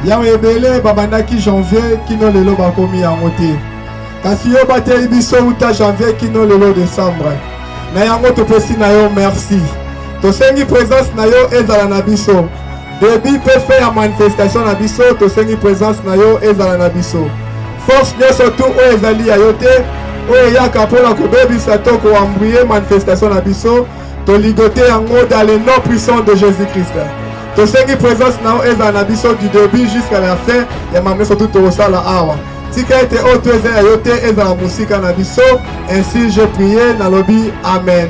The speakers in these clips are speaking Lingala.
Yawe ebele babandaki janvier kino lelo bakomi yango te. Kasi yo bateli biso uta janvier kino lelo décembre. Na yango topesi na yo merci. Tosengi présence na yo ezala na biso. Début mpe fin ya manifestation na biso tosengi présence na yo ezala na biso. Force nyonso tu oyo ezali ya yo te oyo eyaka mpo na kobebisa to koembrouiller manifestation na biso toligote yango dans le nom puissant de Jésus-Christ. Tosengi présence na yo ezala na biso du début jusqu'à la fin ya mambo nyonso tu tokosala awa. Tika ete oyo to eza ya yo te ezala mosika na biso. Ainsi je prie, nalobi amen.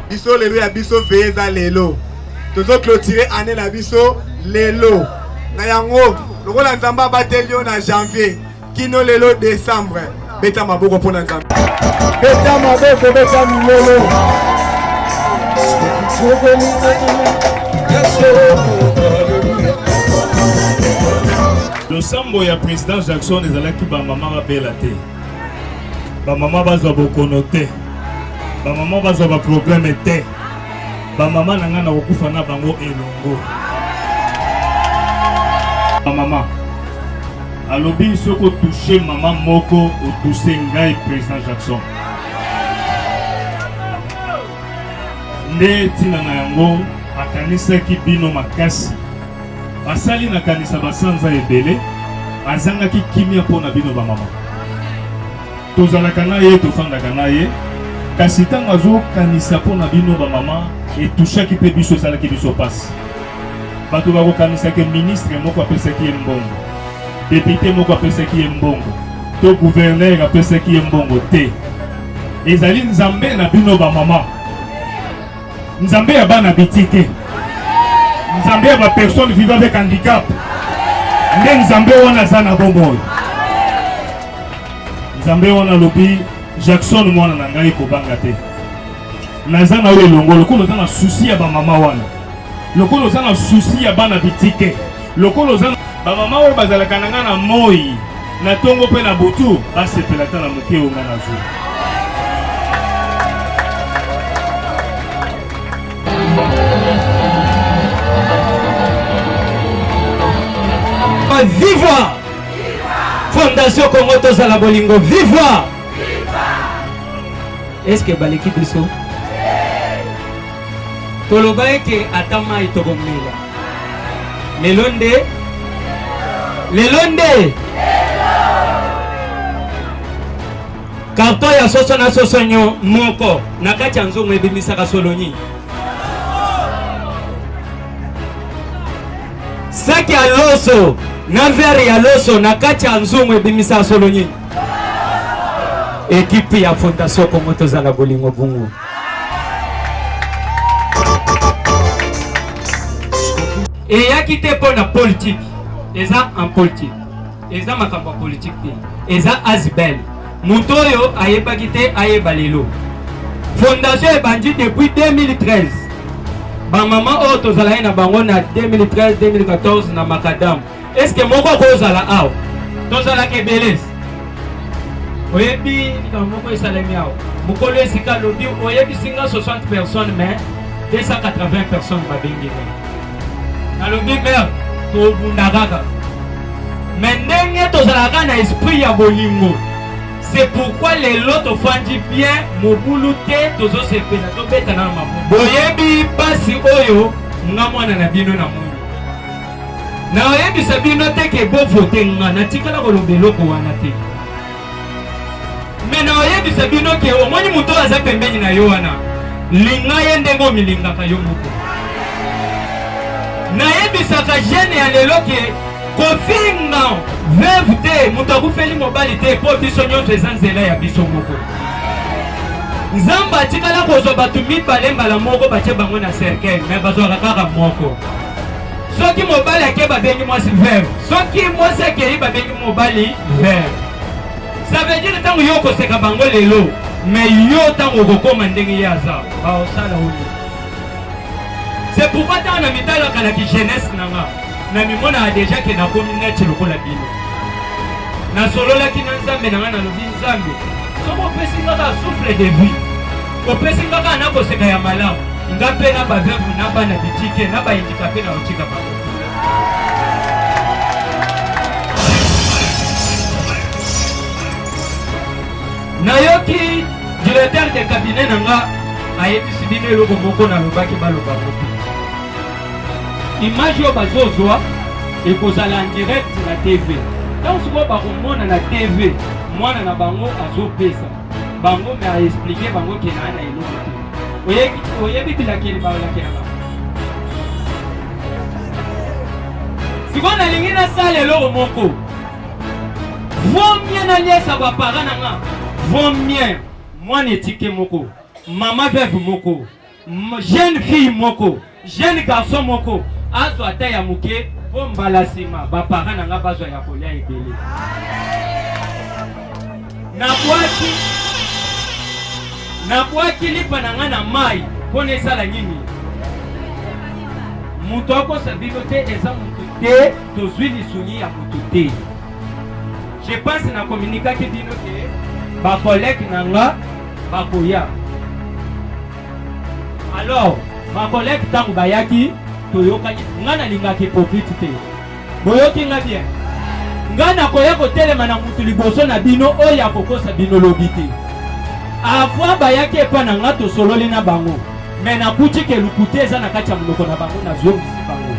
Biso lelo ya biso veye eza lelo tozo clôturer année na biso lelo na yango lokola nzambe abateli yo na janvier kino lelo décembre beta maboko mpo na nzambe beta maboko beta milolo Losambo ya président Jackson ezalaki ba mama babela te, ba mama bazwa bokono te, ba mama bazwa ba problème te, ba mama na ngai nakokufa na bango elongo. Ba mama alobi soki otouche mama moko otouche ngai président Jackson. Nde ntina na yango akanisaki bino makasi. Basali nakanisa basanza ebele azangaki kimia mpo na bino bamama. Tozalaka na ye, tofandaka na ye, kasi ntango azokanisa mpo na bino bamama etushaki mpe biso, esalaki biso mpasi. Bato bakokanisa ke ministre moko apesaki ye mbongo, depute moko apesaki ye mbongo, to gouverneur apesaki ye mbongo te. Ezali Nzambe na bino bamama. Nzambe ya bana bitike, Nzambe ya ba personnes vivant avec handicap, nde Nzambe wana aza na bomoi. Nzambe wana alobi Jackson mwana na ngai kobanga te, naza na yo elongo. Lokola oza na souci ya bamama wana, lokola oza na souci ya bana bitike, lokola oza bamama oyo bazalaka na ngai na moi na tongo mpe na butu, basepela ata na moke oyo ngai nazwi. Viva Fondation Congo tozala bolingo viva Est-ce que baleki biso toloba eke ata mai tokomela lelo nde lelo nde karton ya soso na soso nyo moko na kati ya nzungu ebimisaka solo nini saki ya loso na vere ya loso na kati ya nzungu ebimisaka solo nini ekipe ya fondation kongo tozala bolingo bungu eyaki te mpo na politike eza en politique eza makambo ya politike te eza azbel moto oyo ayebaki te ayeba lelo fondation ebandi depuis 2013 bamama oyo tozalaki na bango na 2013 2014 na makadam eske moko akozala awa tozalaka ebele oyebi likambo moko esalemi awa mokolo esika alobi oyebisi nga 60 personnes mais 280 personnes babengi nga nalobi merde tobunda kaka me ndenge tozalaka na esprit ya bolingo. C'est pourquoi lelo tofandi bien mobulu te tozosepela tobetana na maboko. Boyebi pasi oyo nga mwana na bino na moni. Naoyebisa bino te ke bovote nga natikala koloba eloko wana te. Me naoyebisa bino ke omoni moto oyo aza pembeni na yo wana, linga ye ndenge omilingaka yo moko. Nayebisaka jeune ya lelo ke kofinga veuve te, moto akufeli mobali te, mpo biso nyonso eza nzela ya biso moko. Nzambe atikala kozwa bato mibale mbala moko batie bango na cercueil, me bazwaka kaka moko. Soki mobali ake babengi mwasi veuve, soki mwasi akei babengi mobali veuve. Ça veut dire ntango yo okoseka bango lelo, me yo ntango okokoma ndenge ye aza, baosala oyo. C'est pourquoi ntango na mitalaka na ki jeunesse na nga, na mimonaka deja ke nakomi neti lokola bino. Nasololaki na Nzambe na nga, nalobi Nzambe, soki opesi nga kaka souffle de vie, opesi nga kaka na koseka ya malamu, nga mpe na baveuve na bana bitike na bahandikape na otika bango. Nayoki directeur de cabinet na nga ayebisi bino eloko moko nalobaki baloba ngo te. Image oyo bazozwa ekozala en direct na TV. Ntango sikoyo bakomona na TV mwana na bango azopesa bango me aexplike bango ke naa na eloko te. Oyebi bilakeli balakela bango. Sikoyo nalingi nasala eloko moko. Vaut mieux naliesa ba parents na nga. Vaut mieux mwana etike moko, mama veuve moko, jeune fille moko, jeune garçon moko azwa ata ya moke mpo mbala nsima ba parents na nga bazwa ya kolia ebele. Nabwaki nabwaki lipa na nga na mai mpo na esala nini? Moto akosa bino te, eza moto te. Tozui lisungi ya mutu te. Je pense na communiquaki bino ke ba collègues na nga bakoya. Alors ba collègues tango bayaki toyokaki, nga nalingaka hypocrite te. Boyoki nga bien? Nga nakoya kotelema na mutu liboso na bino oyo akokosa bino lobi te. Avant bayaki epa na nga tosololi na bango, mais nakuti ke lokuta eza na kati ya monoko na bango, nazongisi bango.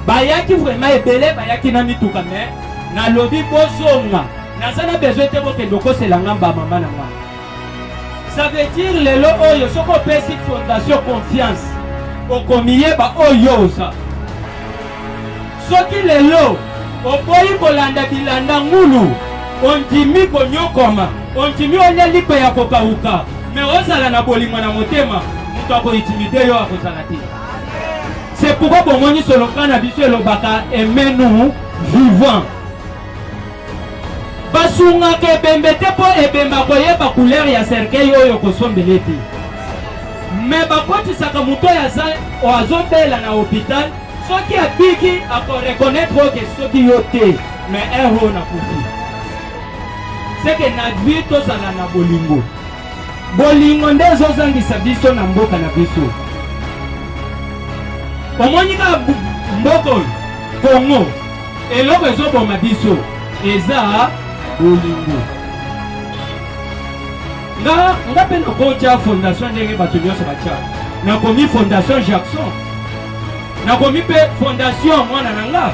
Bayaki vraiment ebele, bayaki na mituka mais nalobi bozonga, naza na besoin te bokende okosela nga ba mama na nga. Ça veut dire lelo oyo soki opesi fondation confiance okomiyeba oyo oza. Soki lelo oboyi kolanda bilanda ngulu, ondimi konyokoma, ondimi olia lipa ya kokauka, mais ozala na bolingo na motema, moto akointimide yo akozala te. C'est pourquoi bomoni soloka na biso elobaka aimez-nous vivant. Basungaka ebembe te mpo ebembe akoyeba couleur ya cercueil oyo okosombela ye te. Mais bakotisaka moto oyo aza azobela na hôpital, soki abiki ako reconnaître oyo ke soki yo te mais heure oyo nakufi. C'est que na vie tozala na bolingo. Bolingo nde ezozangisa biso na mboka na biso. Omoni kaka mboka oyo Congo, eloko ezoboma biso eza bolingo. Nga nga mpe nakotia fondation ndenge bato nyonso batia. Nakomi fondation Jackson, nakomi mpe fondation mwana na nga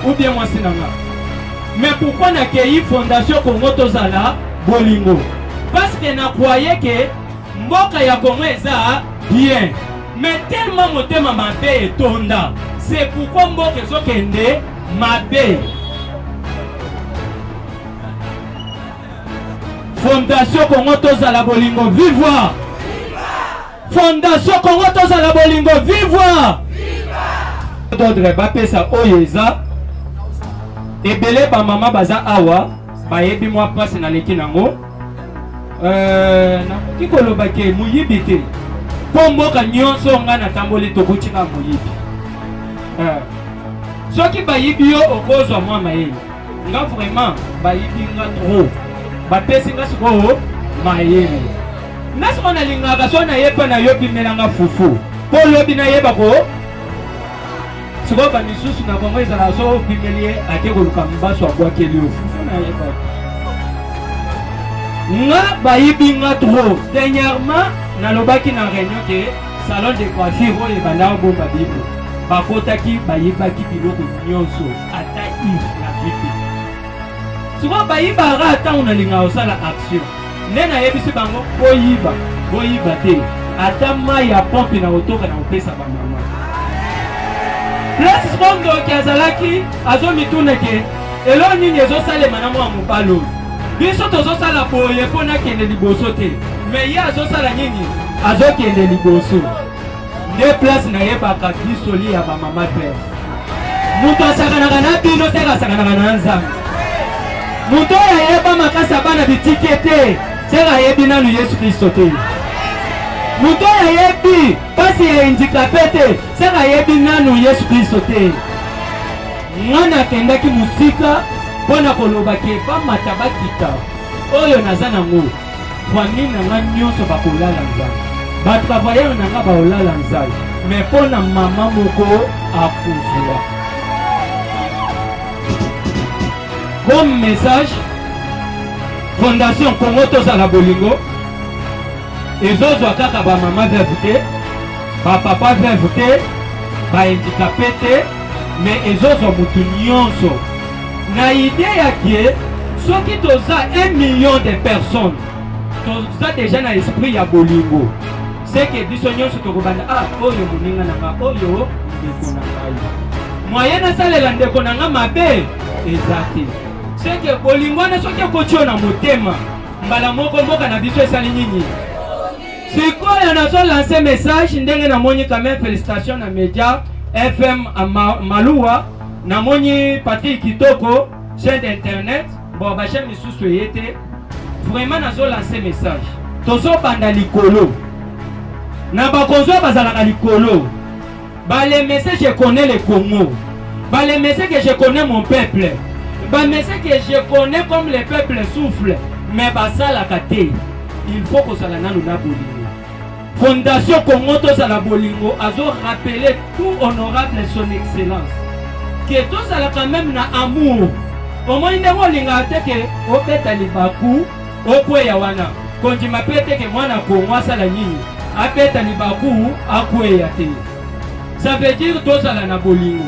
ou bien mwasi na nga. Mais pourquoi nakeyi fondation Congo tozala bolingo? Parce que na croyais que mboka ya Congo eza bien. Mais tellement motema mabe etonda. C'est pourquoi mboka ezokende mabe. Fondation Congo tozala bolingo viva! Fondation Congo tozala bolingo viva! D'ordre bapesa oyo eza ebele ba mama baza awa bayebi mwa mpasi naleki nango euh, nakoki koloba ke moyibi te mpo mboka nyonso ngai natamboli tokuti na moyibi euh, soki bayibi yo okozwa mwa mayele nga vraiment bayibi nga trop bapesi nga sikoyo mayele nga sikoyo nalingaka so naye mpe nayo pimela nga fufu mpo lobi nayeba ko sikoyo bamisusu na bango ezalaka so opimeli ye ake koluka mbasu abwakeli yo fufu nayeba. Nga bayibi nga trop. Dernièrement nalobaki na réunion ke salon de coiffure oyo ebanda kobomba biloko, bakotaki bayibaki biloko nyonso, ata if nazwi te. Sikoyo bayibaka ntango nalingaka kosala action, nde nayebisi bango boyiba, boyiba te, ata mai ya pompe na kotoka na kopesa bamama. Place sikoyo ndoki azalaki azomituna ke eloko nini ezosalema na mwa mobali oyo. Biso tozosala boye mpo nakende liboso te, me ye azosala nini? Azokende liboso. Nde place nayebaka bisoli ya bamama te. Moto asakanaka na bino te, asakanaka na Nzambe. Moto oyo ayeba makasi ya bana bitike te, seka ayebi nanu Yesu Kristo te. Moto oyo ayebi mpasi ya handikape te, seka ayebi nanu Yesu Kristo te. Nga nakendaki mosika mpo na koloba ke bamata bakita oyo naza nango, famille na nga nyonso bakolala nzala, ba travailleur na nga bakolala nzala, mais mpo na mama moko akozwa comme message. Fondation Congo Tozala Bolingo ezozwa kaka ba mama veuve te, ba papa veuve te, ba handicapé te, mais ezozwa mutu nyonso na idée ya ke soki toza 1 million de personnes, toza déjà na esprit ya bolingo, c'est que biso nyonso tokobanda ah oyo moninga na nga, oyo ndeko na ngai, moyen nasalela ndeko na nga mabe eza te. C'est que bolingo wana soki ekoti yo na motema, mbala moko mboka na biso esali nini? Sikoyo nazo lancer message ndenge namoni quand même félicitations na media FM Maluwa, namoni Patrick Kitoko chaîne d'internet, bon ba chaîne misusu eye te. Vraiment nazo lancer message, tozobanda likolo na bakonzi oyo bazalaka likolo. Balemese je connais le Congo, balemese que je connais mon peuple, bamese que je connais comme le peuple souffle, mais basalaka te. Il faut kozala nanu na bolingo. Fondation Congo Tozala Bolingo azo rappeler tout honorable son excellence que tozala quand même na amour. Omoni ndenge olingaka te ke obeta libaku okweya wana, kondima pe te ke mwana Congo asala nini, abeta libaku akweya te. Ça veut dire tozala na bolingo,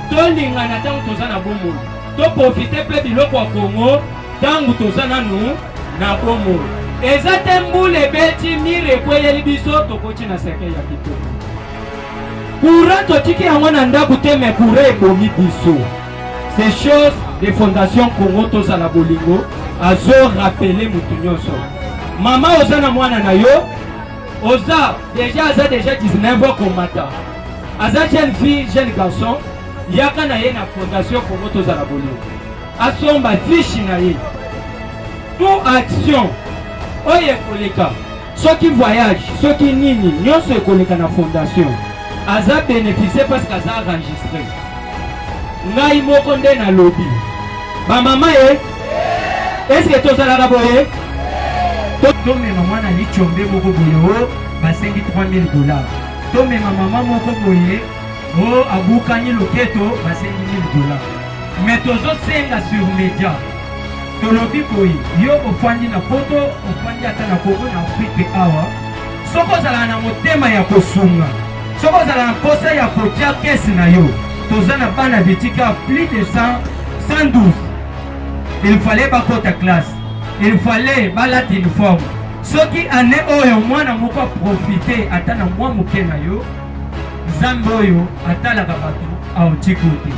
tolingana ntango toza na bomoi, toprofite pe biloko ya Congo ntango toza nanu na bomoi. Eza te mbula ebeti mire ekweyeli biso tokoti na cercueil ya kitoko. Courant totiki yango na ndako te, mais courant ebomi biso. Ces choses de Fondation Congo Tozala Bolingo azo rappeler mutu nyonso. Mama oza na mwana na yo, oza déjà aza déjà 19 ans komata, aza jeune fille jeune garçon, yaka na ye na Fondation Congo Tozala Bolingo, asomba fiche na ye. Tout action oyo ekoleka, soki voyage soki nini nyonso ekoleka na fondation, aza bénéficier parce que aza enregistré. Ngai moko nde nalobi ba mama ye, est-ce que tozalaka boye? Tomema mwana lichombe moko boye o basengi 3000 $, tomema mama moko boye o abukani loketo basengi 1000 $, mais tozosenga sur média. Tolobi boye, yo ofandi na poto, ofandi ata na Kongo, na Afrike awa, soki ozalaka na motema ya kosunga, soki ozalaka na mposa ya kotia kese na yo, toza na bana bitika plus de 100, 112, il fallait bakota classe, il fallait balata uniforme. Soki année oyo mwana moko aprofite ata na mwa moke na yo, Nzambe oyo atalaka bato aotiki te.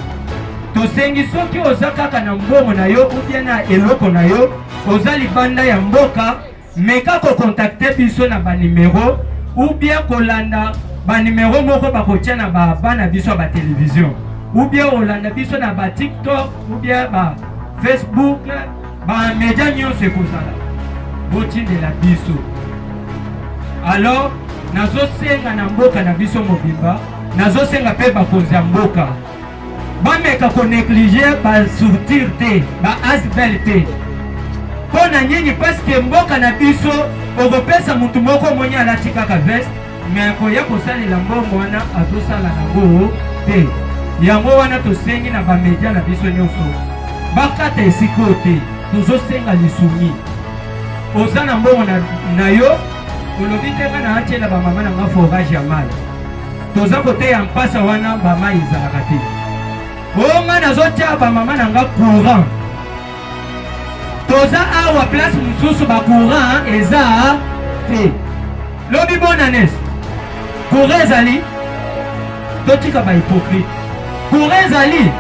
Tosengi soki oza kaka na mbongo na yo ou bien na eloko na yo, oza libanda ya mboka, meka kocontacte biso na banimero ou bien kolanda banimero moko bakotia na bana biso ya batelevizio, ou bien olanda biso na ba TikTok ou bien ba Facebook, ba media nyonso ekozala, botindela biso. Alors nazosenga na mboka na biso mobimba, nazosenga mpe bakonzi ya mboka bameka konéglige bastructure te, ba ASBL te. Mpo na nini? Parce que mboka na biso okopesa mutu moko omoni alati kaka veste, mais koya kosalela mbongo wana azosala nango te. Yango wana tosengi na bamedia na biso nyonso bakata esika oyo te, tozosenga lisungi. Oza na mbongo na, na yo olobi te nga na atiela bamama na nga forage ya mai. Toza koteya mpasa wana bamai ezalaka te. O nga nazotia bamama na nga courant. Toza awa place mosusu ba courant eza te. Lobi bonne année. Courant ezali totika ba hypocrite. Courant ezali.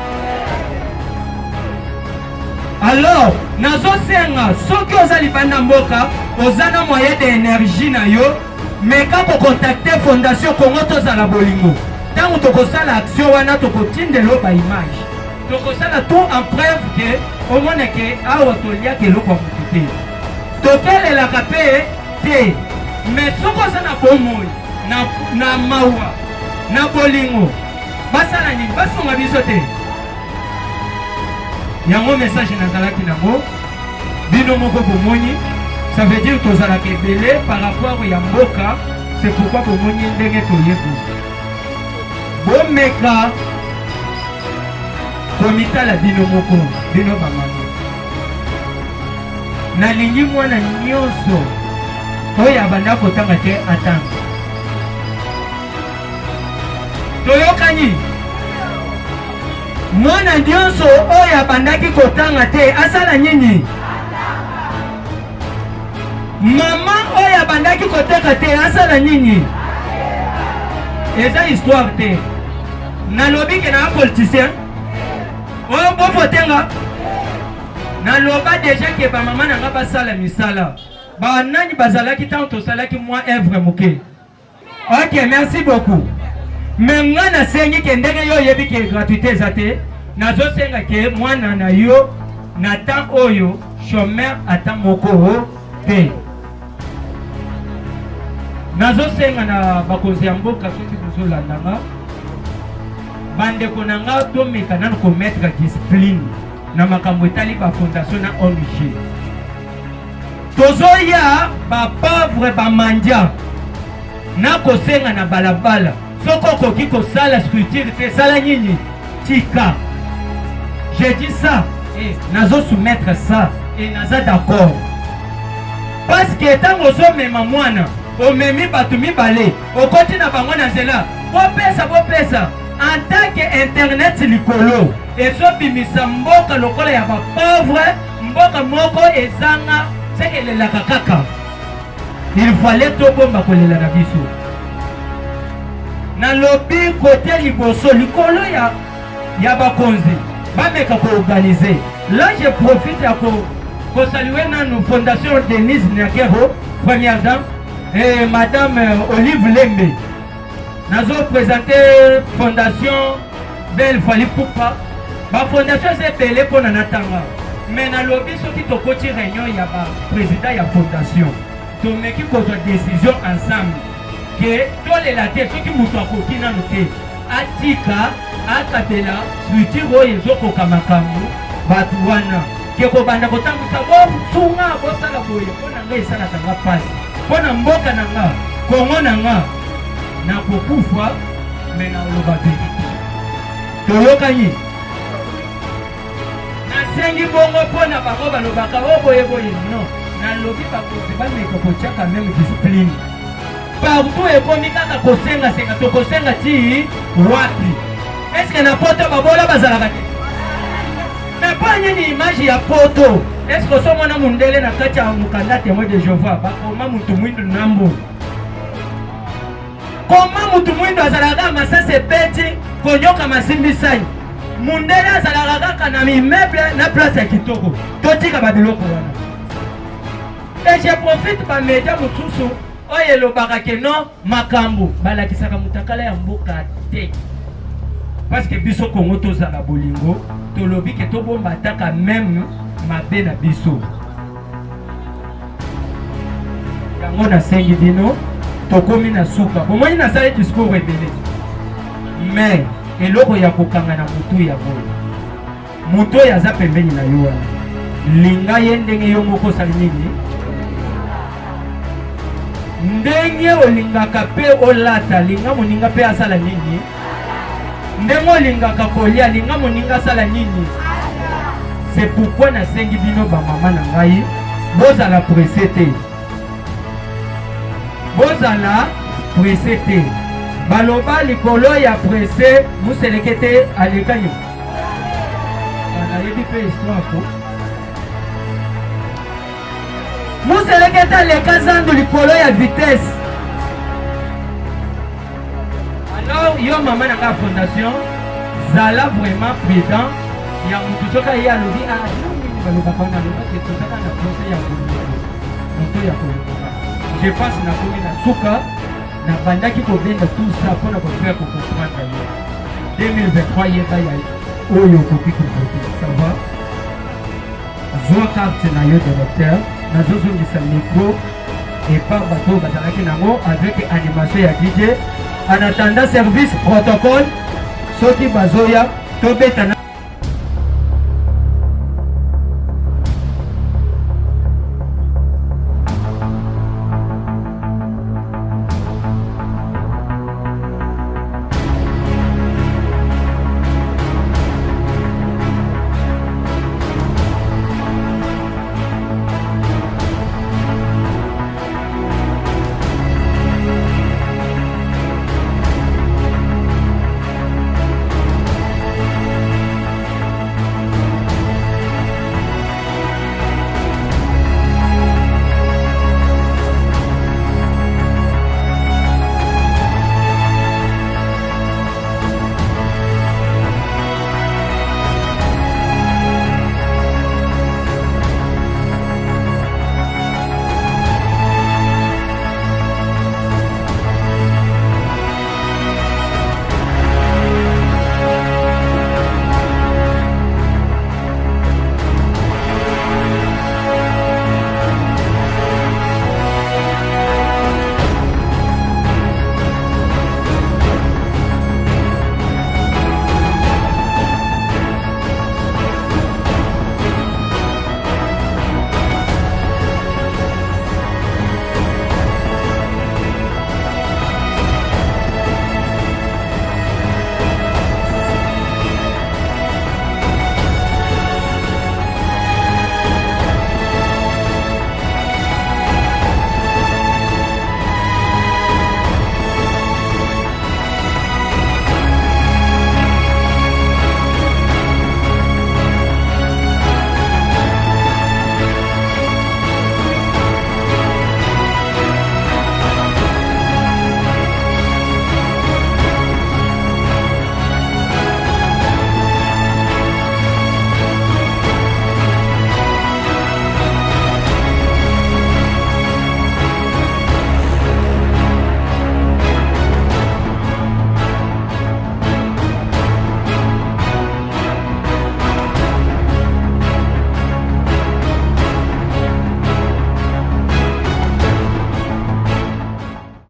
Alors nazosenga soki oza libanda mboka oza na moyen de énergie na yo meka kocontacte fondation Congo tozala bolingo. Ntango tokosala action wana tokotindela yo ba image. Tokosala tout en preuve ke omona ke awa toliaka eloko ya motu te, tokelelaka mpe te. Mais soki oza na bomoi na, na mawa na bolingo, basala nini? Basunga biso te. Yango message nazalaki nango, bino moko bomoni, ça veut dire tozalaka ebele par rapport ya mboka, c'est pourquoi bomoni ndenge toyebi. Bomeka komitala bino moko, bino bamama. Nalingi mwana nyonso oyo abanda kotanga te atanga. Toyokani? Mwana nyonso oyo abandaki kotanga te asala nini? Mama oyo abandaki koteka te asala nini? Eza histoire te. Nalobi ke na politicien oyo bovote nga. Naloba deja ke ba mama na nga basala misala. Ba nani bazalaki ntango tosalaki mwa œuvre moke. Ok, merci beaucoup. Mais nga nasengi ke ndenge yo oyebi ke gratuité eza te, nazosenga ke mwana na yo na temps oyo chômeur ata moko te. Nazosenga na bakonzi ya mboka soki bozolanda nga, bandeko na nga tomeka nanu komettre discipline na makambo etali ba fondation na ONG. Tozoya ba pauvre ba mendiant na kosenga na balabala. Soki okoki kosala structure te, sala nini? Tika. Je dis ça et nazo soumettre ça et naza d'accord. Parce que ntango ozomema mwana, omemi bato mibale, okoti na bango na nzela, bopesa bopesa, en tant que internet likolo ezobimisa mboka lokola ya ba pauvre. Mboka moko ezanga se elelaka kaka. Il fallait tobomba kolela na biso. Nalobi kote liboso likolo ya ya bakonzi bameka koorganize. Là je profite ya ko kosaluer nanu fondation Denise Nyakero première dame et madame Olive Lembe. Nazo présenter fondation Belle Fally Ipupa. Ba fondation eza ebele mpo na natanga. Mais nalobi soki tokoti réunion ya ba président ya fondation, tomeki kozwa décision ensemble ke tolela te soki moto akoki nanu te atika akabela structure oyo ezokoka makambo bato wana ke kobanda kotambwisa bosunga bosala boye. Mpo na ngai esalaka nga mpasi mpo na mboka na nga Kongo na nga nakokufa me naloba verite. Toyokani? Nasengi bongo mpo na bango balobaka o boye boye. Non, nalobi bakonzi bameka kotiaka meme discipline partout. Ekomi kaka kosengasenga, tokosenga ti wapi? Eske na poto babola bazalaka te? Me mpo nini image ya poto? Eske osomona mundele na kati ya mokanda Témoin de Jéhovah bakoma mutu mwindu na mbu? Koma mutu mwindo azalaka kaka masasi ebeti konyoka masimbisai. Mundele azalaka kaka na immeuble na place ya kitoko. Totika ba biloko wana. Et je profite ba media mosusu oyo elobaka ke non makambo balakisaka mutakala ya mboka te. Parce que biso Congo tozala bolingo, tolobi ke tobomba ataka meme mabe na biso. Yango nasengi bino, tokomi na suka. Bomoni nasali discours ebele, mais eloko ya kokanga na mutu ya boye, moto oyo aza pembeni na yo wana, linga ye ndenge yo moko osali nini, ndenge olingaka pe olata, linga moninga pe asala nini, ndenge olingaka kolia, linga moninga asala nini. C'est pourquoi nasengi bino ba mama na ngai, Bozala presse te. Bozala presse te. Baloba likolo ya presse muselekete alekani. Nayebi mpe histoire ko. Muselekete aleka zandu likolo ya vitesse. Alors yo mama na nga fondation zala vraiment prudent ya mutu soki aye alobi ah nini balobaka wana alobaki tozaka na posa ya moto ya koloba. Je pense nakomi na suka, nabandaki kobenda tout ça mpona kofaire kocomprendre yo. 2023 yeba ya oyo okoki kovote, ça va? Zwa carte na yo d'électeur, nazozongisa micro epa bato oyo bazalaki nango avec animation ya DJ. En attendant service protocole, soki bazoya tobeta na.